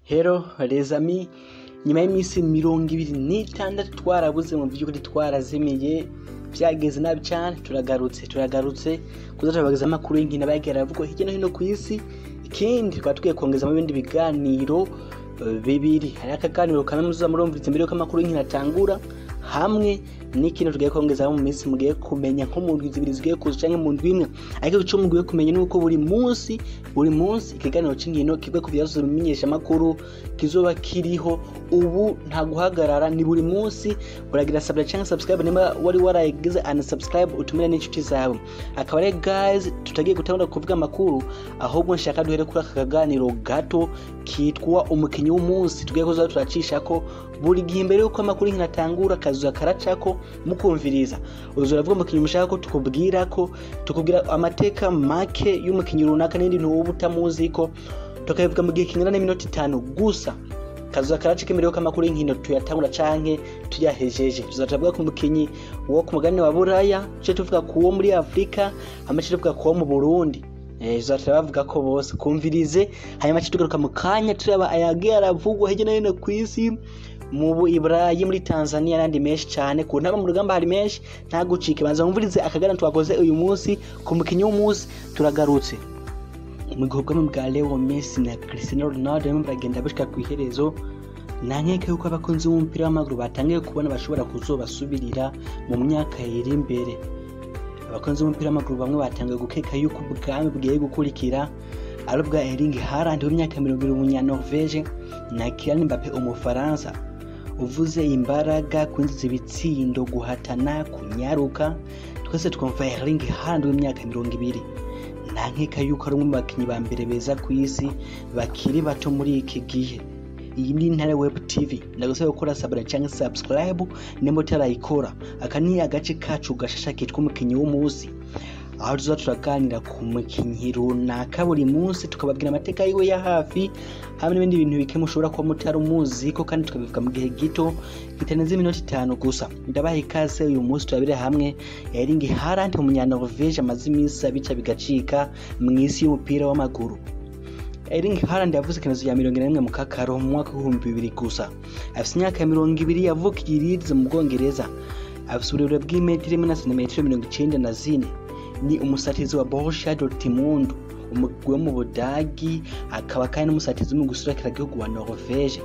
Hello les amis, nyuma y'iminsi 26 twarabuze, mu by'ukuri twarazimiye, byageze nabi cyane. Turagarutse kuza turabageza amakuru y'inkino abagiye aravugwa hirya no hino ku isi. Ikindi, tukaba tugiye kongezamo ibindi biganiro bibiri. Hari akaganiro kamwe muzoza murumviriza mbere yuko amakuru y'inkino atangura, hamwe n'ikintu tugiye kongezamo mu minsi mugiye kumenya, nko mu ndwi 2 zigiye kuza canke mu ndwi imwe. Ariko ico mugiye kumenya ni uko buri munsi, buri munsi, ikiganiro c'inkino kivuga ku vyasoze mu menyeshamakuru kizoba kiriho. Ubu nta guhagarara, ni buri munsi. Uragira subscribe canke subscribe nimba wari waragize unsubscribe, utumire n'inshuti zawe. Akaba rero guys, tutagiye gutangura kuvuga amakuru, ahubwo nshaka duhere kuri aka kaganiro gato kitwa umukinyi w'umunsi, tugiye kuza turacishako buri gihe imbere yuko amakuru y'inkino atangura. Kazuza karacako mukumviriza. Uza uravuga umukinyi mushaka ko tukubwira, ko tukubwira amateka make y'umukinyi runaka n'ibindi bintu wowe utamuzi, ko tukabivuga mu gihe kingana n'iminota 5 gusa. Kazuza karacika imbere yuko amakuru y'inkino tuyatangura canke tuyahejeje. Tuza turavuga ku mukinyi wo ku mugabane wa Buraya, tuce tuvuga ku wo muri Afurika, hama tuce tuvuga ku wo mu Burundi. Tuza turabavuga ko bose kumvirize, hanyuma tuce tugaruka mu kanya turaba ayagiye aravugwa hirya no hino ku isi, mu Iburayi, muri Tanzania n'andi menshi cyane. Ku ntaba mu rugamba hari menshi, ntagucike. Banza wumvirize akagana twakoze uyu munsi ku mukinyi w'umunsi. Turagarutse. Mu gihe ubwami bwa Leo Messi na Cristiano Ronaldo barimo baragenda bashika ku iherezo, nta nkeka yuko abakunzi b'umupira w'amaguru batangiye kubona bashobora kuzobasubirira mu myaka iri imbere. Abakunzi b'umupira w'amaguru bamwe batangiye gukeka yuko ubwami bugiye gukurikira ari ubwa Erling Haaland w'imyaka 20, umunya-Norvege, na Kylian Mbappe, umufaransa. Uvuze imbaraga, kwinjiza ibitsindo, guhatana, kunyaruka, twese twumva Erling Haaland w'imyaka 20. Nta nkeka yuko ari umwe mu bakinyi ba mbere beza ku isi bakiri bato muri iki gihe. Iyi ni Intare Web TV. Ndagusaba gukora s'abonner cyangwa subscribe nimba utarayikora. Aka ni agace kacu gashasha kitwa umukinyi w'umunsi, aho tuza turaganira ku mukinyi runaka buri munsi, tukababwira amateka yiwe ya hafi hamwe n'ibindi bintu bike mushobora kuba mutari umuzi ko, kandi tukabivuga mu gihe gito kitarenze iminota 5 gusa. Ndabaha ikaze. Uyu munsi turabire hamwe Erling Haaland, umunya-Norvege amaze iminsi abica bigacika mu isi y'umupira w'amaguru. Erling Haaland yavuze ikimenyetso ya 41 mu Kakaro mu mwaka w'2000 gusa. Afise imyaka ya 20, yavukiye i Leeds mu Bwongereza. Afise uburebure bw'imetero 1 na santimetero 94. Ni umusatizi wa Borussia Dortmund, umugwi wo mu Budagi, akaba kandi n'umusatizi w'umugwi userukiragihugu wa Norvege.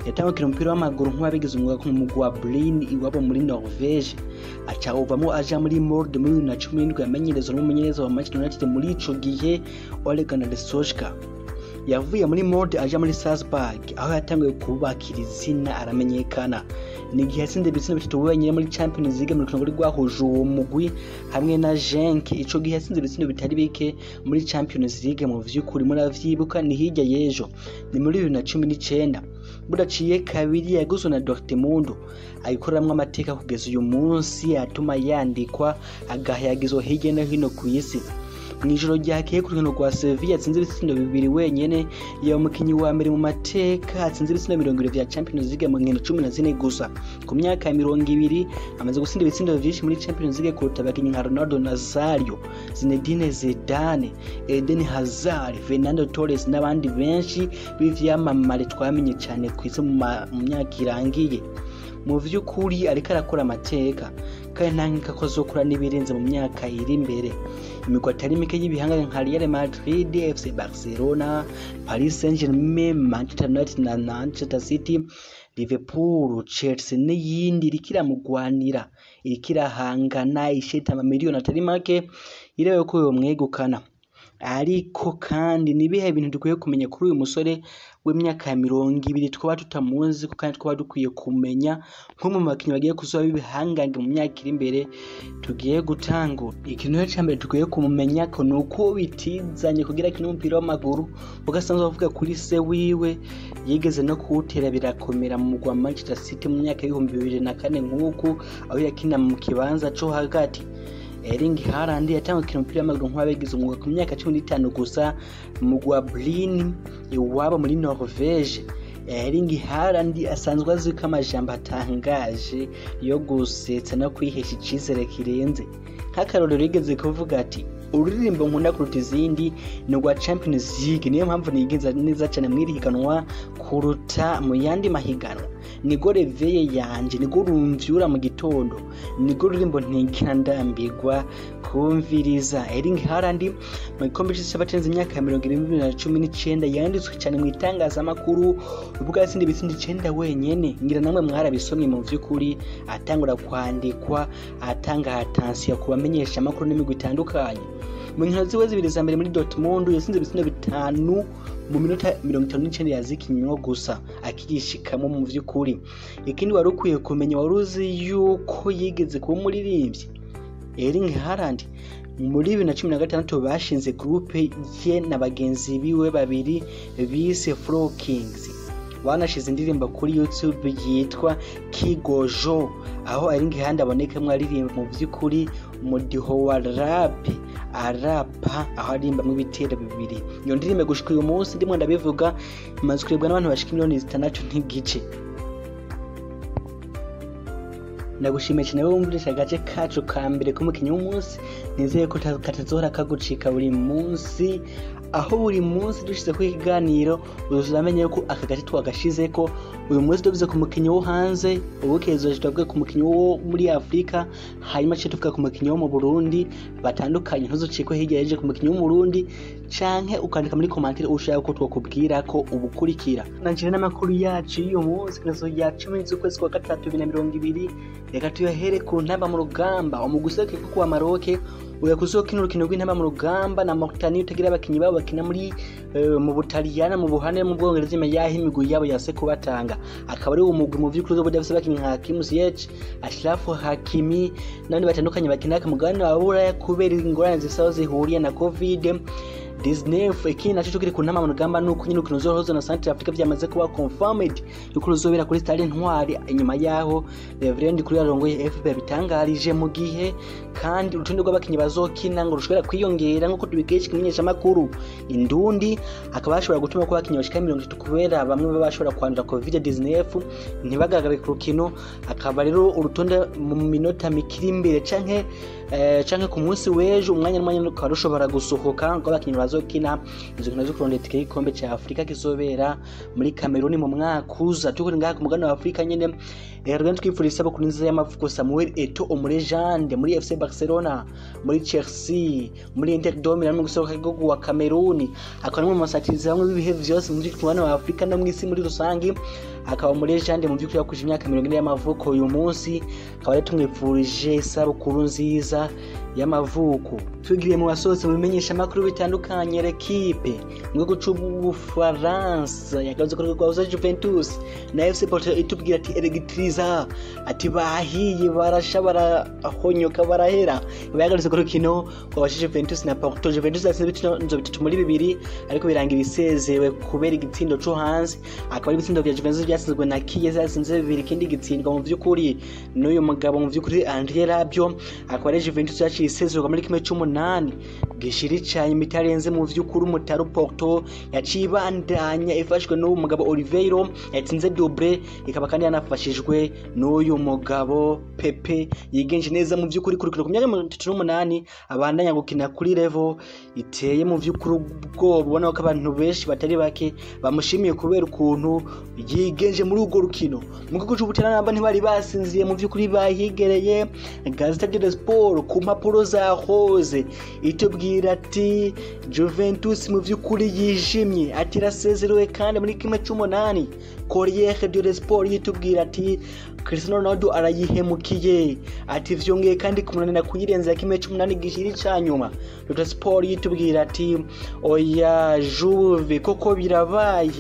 Yatangukira umupira w'amaguru nk'uwabigize umwuga mu mugwi wa Bryne iwabo muri Norvege, aca uvamo aja muri Molde muri 2017, yamenyerezwa n'umumenyereza wa Manchester United muri ico gihe, Ole Gunnar Solskjaer. Yavuye muri Molde aja muri Salzburg, aho yatanguye kubakira izina aramenyekana. Ni igihe yatsinze ibitsindo bitatu wenyine muri Champions League mu rukino rwari rwahuje uwo mugwi hamwe na Genk. Ico gihe yatsinze ibitsindo bitari bike muri Champions League. Mu vy'ukuri muravyibuka, ni hirya y'ejo, ni muri 2019. Budaciye kabiri yaguzwe na Dortmund, ayikoreramwo amateka kugeza uyu munsi atuma yandikwa agahayagizwa hirya no hino ku isi. Mw'ijoro ryakeye, ku rukino rwa Sevilla, yatsinze ibitsindo bibiri wenyene. Yaba umukinyi wa mbere mu mateka atsinze ibitsindo 20 vya Champions League mu nkino 14 gusa. Ku myaka ya 20, amaze gutsinda ibitsindo vyinshi muri Champions League kuruta abakinyi nka Ronaldo Nazario, Zinedine Zidane, Eden Hazard, Fernando Torres n'abandi benshi b'ivyamamare twamenye cyane ku isi mu myaka irangiye. Mu vy'ukuri ariko arakora amateka, kandi nta nkeka ko azokora n'ibirenze mu myaka iri imbere. Imigwi atari mike y'ibihangange nka Real Madrid, FC Barcelona, Paris Saint-Germain, Manchester United na Manchester City, Liverpool, Chelsea n'iyindi iriko iramugwanira, iriko irahangana isheta amamiliyoni atari make irebe ko yomwegukana. Ariko kandi ni ibihe bintu dukwiye kumenya kuri uyu musore w'imyaka ya 20 twaba tutamuzi ko kandi twaba dukwiye kumenya nko mu bakinyi bagiye kuzoba b'ibihangange mu myaka iri imbere? Tugiye gutangura. Ikintu rero ca mbere dukwiye kumenya ko ni uko bitizanye kugira akine umupira w'amaguru, ugasanzwe bavuga kuri se wiwe yigeze no kuwutera birakomera mu mugwi wa Manchester City mu myaka y'2004 nk'uku, aho yakina mu kibanza co hagati. Erling Haaland yatanguye gukina umupira w'amaguru nk'uwabigize umwuga ku myaka 15 gusa mu mugwi wa Bryne iwabo muri Norvege. Erling Haaland asanzwe azwi ko amajambo atangaje yo gusetsa no kwihesha icizere kirenze. Nk'akarorero, yigeze kuvuga ati: Ururirimbo nkunda kuruta izindi ni rwa Champions League, niyo mpamvu nigenza neza cyane mw'iri higanwa kuruta mu yandi mahiganwa. Nigo réveil yanje, nigo rumvyura mu gitondo, nigo ruririmbo ntigera ndambirwa kumviriza. Erling Haaland mu gikombe c'isi c'abarenze imyaka 2019 yanditswe cyane mu itangazamakuru ubwo yatsinda ibitsindo 9 wenyene. Ngira namwe mwarabisomye. Mu vy'ukuri atangura kwandikwa, atanga attention ku bamenyesha amakuru n'imigwi itandukanye. Mu nkino ziwe zibiri za mbere muri Dortmund yatsinze ibitsindo 5 mu minota 59 yazikinywa gusa akigishikamo. Mu vy'ukuri ikindi wari ukwiye kumenya, wari uzi yuko yigeze kuba umuririmbyi? Erling Haaland muri 2016 bashinze groupe ye na bagenzi biwe babiri bise Flow Kings, banashize indirimbo kuri YouTube yitwa Kigojo, aho Erling Haaland abonekamwo aririmba mu vy'ukuri umudiho wa rap, arapa aho aririmba ibitero bibiri. Iyo ndirimbo gushika uyu munsi ndimo ndabivuga imaze kurebwa n'abantu bashika miliyoni 6.5. Ndagushimiye cyane wowe wumvise agace kacu ka mbere k'umukinnyi w'umunsi. Nizeye ko katazohora kagucika buri munsi, aho buri munsi dushize ku ikiganiro uzamenye ko aka gace twagashizeko. Uyu munsi tuvuze ku mukinnyi wo hanze, ubukezo tuvuge ku mukinnyi wo muri Afurika, hanyuma tuce tuvuga ku mukinnyi wo mu Burundi batandukanye. Ntuzucikwe hirya yeje ku mukinnyi wo mu Burundi, canke ukandika muri commentaire ushaka ko twakubwira ko ubukurikira. Nanjye n'amakuru yacu y'uyu munsi, kinazo ya 10 z'ukwezi kwa gatatu 2020, reka tuyahere ku ntamba mu rugamba. Umugwi userukiye kuwa Maroc uya kuzokina urukino rw'intamba mu rugamba na Mauritania utagira abakinyi babo bakina muri mu Butaliyana, mu Buhane, mu Bwongereza, nyuma yaho imigwi yabo yase kubatanga. Akaba ari umugwi mu vy'ukuri uzoba udafise abakinyi nka Hakim Ziyech, Achraf Hakimi n'abandi batandukanye bakina ku mugabane wa Buraya kubera ingorane zifise aho zihuriye na Covid 19. Ikindi naco kiri ku ntamba mu rugamba nuko nyine urukino ruzohuza na Central Africa vyamaze kuba confirmed yuko ruzobera kuri Stade Intwari, inyuma yaho Reverend kuri yarongoye FB bitangarije, mu gihe kandi urutonde rw'abakinyi bazokina ngo rushobora kwiyongera nk'uko tubikesha ikimenyesha makuru Indundi. Hakaba hashobora gutuma ko abakinyi bashika 30 kubera bamwe baba bashobora kwandura Covid 19 ntibagaragare ku rukino. Akaba rero urutonde mu minota mikiri imbere canke ku munsi w'ejo, umwanya n'umwanya rukaba rushobora gusohoka ngo abakinyi bazokina izo nkino zo kurondera itike y'igikombe ca Afurika kizobera muri Cameroon mu mwaka uza. Tukuri ngaha ku mugabane wa Afurika nyene, rero twifuriza isabukuru nziza y'amavuko Samuel Eto'o, umu légende muri FC Barcelona, muri Chelsea, muri Inter de Milan, mu guseruka igihugu wa Cameroon, akaba n'umwe mu basatirizi bamwe b'ibihe vyose mu mugabane wa Afurika no mw'isi muri rusangi. Akaba umu légende mu vy'ukuri yakwije imyaka 40 y'amavuko uyu munsi, akaba rero tumwifurije isabukuru nziza y'amavuko. Tugiriye mu basohotse mu bimenyeshamakuru bitandukanye, L'Equipe mu gihugu c'Ubufaransa yagarutse ku rwego rwa Juventus na FC Porto, itubwira ati elegitiriza, ati bahiye, barasha, barahonyoka, barahera. Bagarutse ku rukino rwabashije Juventus na Porto. Juventus yatsinze ibitsindo 3-2, ariko birangira isezewe kubera igitsindo co hanze. Akaba ari ibitsindo vya Juventus byatsinzwe na Chiesa yatsinze bibiri, ikindi gitsindwa mu vy'ukuri n'uyu mugabo mu vy'ukuri André Rabiot. Akaba ari Juventus yaciye isezerwa muri 1/8 gishiri ca nyuma itarenze mu vy'ukuri umutaru. Porto yaciye ibandanya ifashwe n'uwo mugabo Oliveiro yatsinze double, ikaba kandi yanafashijwe n'uyu mugabo Pepe yigenje neza mu vy'ukuri kurikira ku myaka 38, abandanya gukina kuri level iteye mu vy'ukuri ubwoba. Ubona ko abantu benshi batari bake bamushimiye kubera ukuntu yigenje muri urwo rukino. Mu gihugu c'Ubutaliyani ntibari basinziye, mu vy'ukuri bahigereye. Gazzetta dello Sport ku mpapuro za rose itubwira ati Juventus mu vy'ukuri yijimye, ati irasezerewe kandi muri 1/8. Corriere dello Sport yitubwira ati Cristiano Ronaldo arayihemukiye, ati vyongeye kandi kumunanira kuyirenza 1/8 gishiri ca nyuma. Tutto Sport yitubwira ati oya Juve, koko birabaye,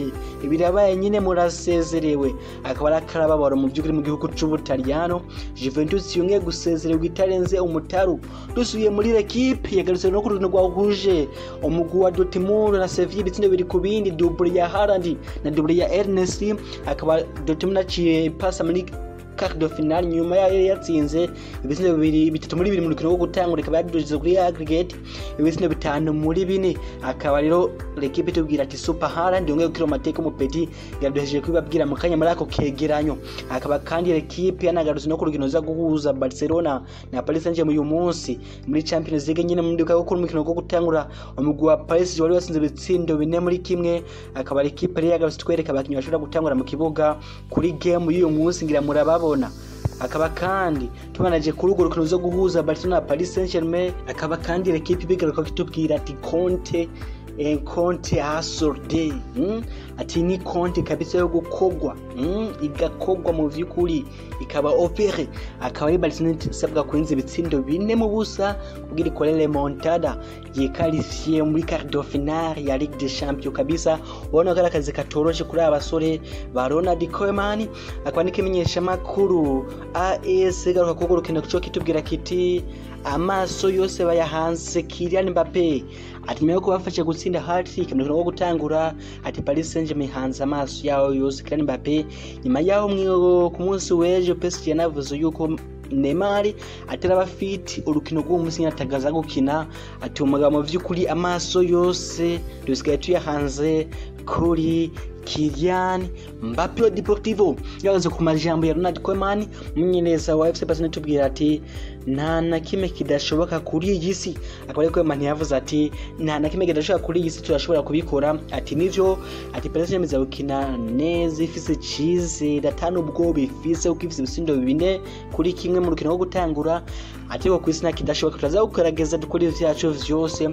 birabaye nyine, murasezerewe. Akaba ari akarababaro mu by'ukuri mu gihugu c'Ubutaliyano, Juventus yongeye gusezererwa itarenze umutaru. Dusubiye muri L'Equipe, yagarutse no ku rukino rwahuje umugwi wa Dortmund na Sevilla, ibitsindo 2-0, double ya Haaland na double ya Ernest. Akaba Dortmund aciye pasa muri quart de finale nyuma yayo yatsinze ibitsindo bibiri, 3-2 mu rukino rwo gutangura, ikaba yadugije kuri aggregate ibitsindo 5-4. Akaba rero L'Equipe itubwira ati Super Haaland yongeye gukira amateka umupeti yaduhejeje kubibabwira mu kanya muri ako kegeranyo. Akaba kandi L'Equipe yanagarutse no ku rukino ruza guhuza Barcelona na Paris Saint-Germain uyu munsi muri Champions League nyine, mu ndibuka ko umukino wo gutangura umugwi wa Paris wari watsinze ibitsindo 4-1. Akaba L'Equipe rero yagarutse twereka abakinyi bashobora gutangura mu kibuga kuri game y'uyu munsi, ngira murababona. Akaba kandi tubanaje kuri urwo rukino zo guhuza Barcelona na Paris Saint-Germain. Akaba kandi L'Equipe bigaruka kitubwira ati Conte Conte asorde, ati ni Conte kabisa yo gukogwa, igakogwa mu vy'ukuri ikaba opéré. Akaba ari Barcelona isabwa kurinza ibitsindo 4-0 kugira ikore remontada yiqualifiye muri quart de finale ya Ligue des Champions kabisa. Ubona ko ari akazi katoroshe kuri aba basore ba Ronald Koeman. Akaba n'ikimenyesha makuru AS garuka kuko rukino cyo kitubwira kiti amaso yose bayahanze Kylian Mbappe, ati nyuma yo kubafasha gutsinda hat-trick mu rukino rwo gutangura, ati Paris Saint-Germain hanze amaso yawo yose Kylian Mbappe. Nyuma yaho ku munsi w'ejo PSG yanavuze yuko Neymar ataraba fit urukino rw'uwo munsi nyatagaza gukina, ati umugabo mu vy'ukuri amaso yose dusigaye tuyahanze kuri Kylian Mbappe. Deportivo yagaze ku majambo ya Ronald Koeman, umumenyereza wa FC Barcelona, tubwira ati nta na kimwe kidashoboka kuri iyi si. Akaba ari Koeman yavuze ati nta na kimwe kidashoboka kuri iyi si, turashobora kubikora. Ati nivyo, ati Paris Saint-Germain gukina neza ifise icizere atanu ubwoba ifise kuko ifise ibitsindo 4-1 mu rukino rwo gutangura, ati ko kwisi nta kidashoboka, turaza kugerageza dukora ivyacu vyose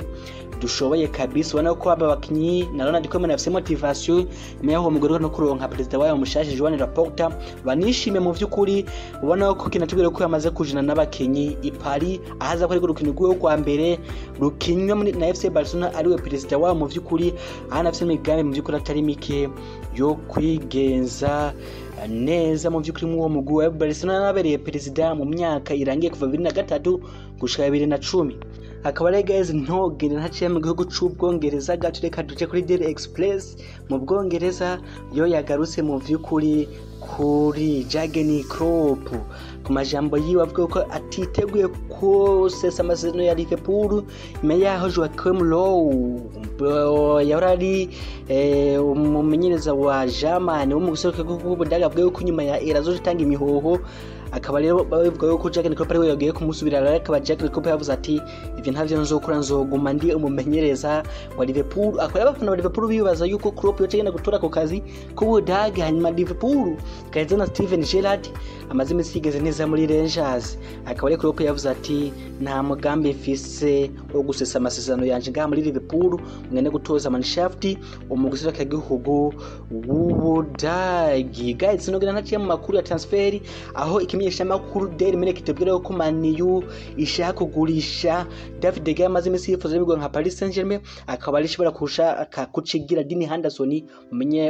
dushoboye kabisa. Ubona ko aba bakinyi na Ronald Koeman bafise motivation nyuma yaho mugore no kuronka perezida wayo mushasha Joan Laporta, banishime mu vy'ukuri. Ubona ko kinatubwira ko yamaze kujana n'abakinyi i Paris ahaza ko ari urukino rw'uwo kwa mbere rukinywa na FC Barcelona ariwe perezida wayo mu vy'ukuri, aho anafise imigambi mu vy'ukuri atari mike yo kwigenza neza mu vy'ukuri mw'uwo mugwi wa Barcelona nabereye perezida mu myaka irangiye kuva 2003 gushika 2010. Akaba rero guys ntogende ntaciye mu gihugu c'Ubwongereza gato, reka duje kuri Daily Express mu Bwongereza yo yagarutse mu vy'ukuri kuri Jurgen Klopp ku majambo yiwe avuga ko atiteguye kosesa amasezerano ya Liverpool nyuma yaho Joachim Low yahora ari umumenyereza wa Germany wo mu guseruka bw'Ubudage avuga yuko nyuma ya era azotanga imihoho. Akaba rero babivuga yuko Jurgen Klopp ariwe yagiye kumusubira, rero akaba Jurgen Klopp yavuze ati ivyo ntavyo nzokora, nzoguma ndi umumenyereza wa Liverpool. Akaba abafana ba Liverpool bibaza yuko Klopp yoca agenda gutora ako kazi k'Ubudage, hanyuma Liverpool ikaheza na Steven Gerrard amaze iminsi yigeze neza muri Rangers. Akaba rero Klopp yavuze ati nta mugambi mfise wo gusesa amasezerano yanje ngaha muri Liverpool, mwene gutoza Mannschaft umugwi w'igihugu w'Ubudagi. Guys, sinogera ntaciye mu makuru ya transfer, aho ikimenyeshamakuru Daily Mail kitubwira ko Man U ishaka kugurisha David De Gea amaze iminsi yifuza bigwa nka Paris Saint-Germain, akaba ari ishobora kushaka kucigira Dean Henderson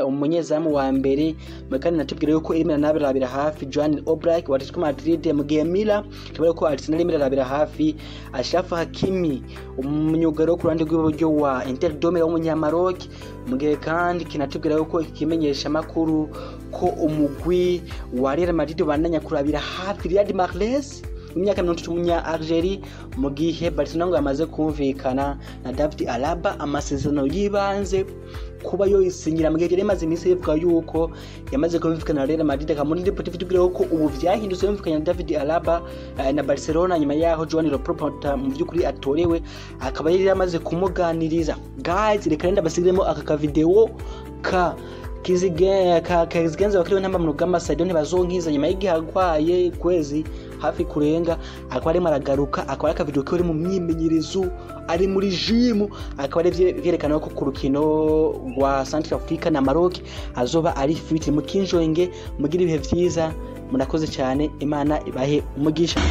umunyezamu wa mbere. Kandi natubwira yuko irimo irabira hafi Joan Oblak wa Atletico Madrid, mu gihe Mila tubwira ko Arsenal irimo irabira hafi Achraf Hakimi umunyugaro ku ruhande rw'iburyo wa Inter de Milan w'umunyamaroc. Mu gihe kandi kinatubwira yuko ikimenyesha makuru ko umugwi wa Real Madrid ubandanya kurabira hafi Riyad Mahrez imyaka 30 umunya Algeria, mu gihe Barcelona ngo yamaze kumvikana na David Alaba amasezerano y'ibanze kuba yoyisinyira, mu gihe yari imaze iminsi ivuga yuko yamaze kumvikana na Real Madrid. Akaba muri Deportivo tubwira ko ubu vyahindutse, yumvikanye na David Alaba na Barcelona nyuma yaho Joan Laporta mu vy'ukuri atorewe, akaba yari yamaze kumuganiriza. Guys, reka renda basigiremo aka ka video ka Kizigenza wakiriwe ntamba mu rugamba Sadio ntibazonkiza nyuma y'igihe agwaye kwezi hafi kurenga, akaba arimo aragaruka, akaba ari akavideo kari mu myimenyerezo ari muri gym, akaba ari vyerekana ko ku rukino rwa Central Africa na Maroc azoba ari fit. Mu kinjoyenge mugira ibihe vyiza, murakoze cyane, Imana ibahe umugisha.